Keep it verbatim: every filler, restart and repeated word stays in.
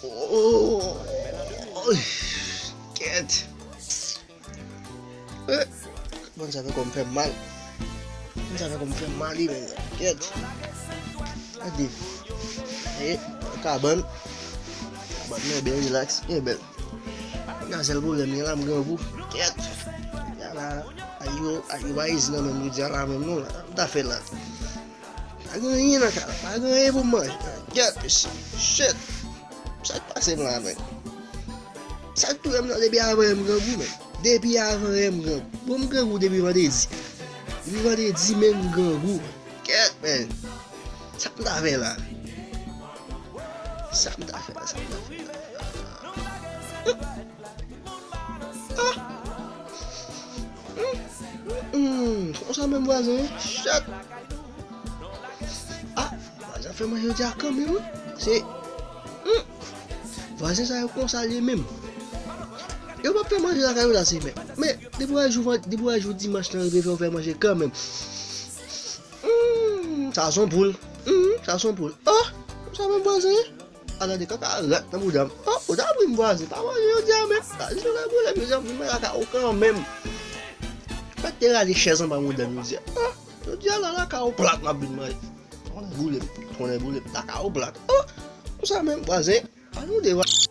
Oh, kèt. Eh, bon, sa fè kò m fè mal. Bon, sa fè kò m fè mal, wi, men. Kèt. Gade. Eh, kabann. Kabann mwen byen rilaks, byen bèl. Gade sèl pwoblèm li la, m grangou. Kèt. Ya la, ayo, ayo, pa izi nan menm, nou di a la menm, non, la. M ta fè la. Pa gen anyen nan kay la, pa gen anyen pou m manje. Gèt, mesye. Shit. Sa k pase m la, men? Sa k touye m nan depi avan yè m grangou, men? Depi avan yè m grangou. Bon, m grangou depi vandredi. Depi vandredi, men m grangou. Gèt, men. Sa m ta fè la? Sa m ta fè la? Sa m ta fè la? Ah! Hmm, hmm, hmm. Konsa menm vwazen, chat. Ah, vwazen ap fè manje jodi a kanmenm, wi. Se, hmm. Vwazen sa yo konsa l ye menm. Yo p ap fè manje lakay yo la, se menm. Men, depi w wè jou, depi w wè jou dimanch lan rive, fè yo fè manje kanmenm. Hmm, sa se yon poul. Hmm, sa se yon poul. Oh, konsa menm vwazen. Ala de kaka rat nan bouda m. Oh, ou ta pri m vwazen. Pa manje jodi a menm. Ah, jis nan boule, mezanmi, vin manje lakay ou kanmenm. Mèt te rale chèz anba bouda m jodi a. Ah, jodi a la lakay ou plat m ap vin manje. Konnen boule m, konnen boule m. Lakay ou plat. Oh, konsa menm vwazen. Al nou de vwazen.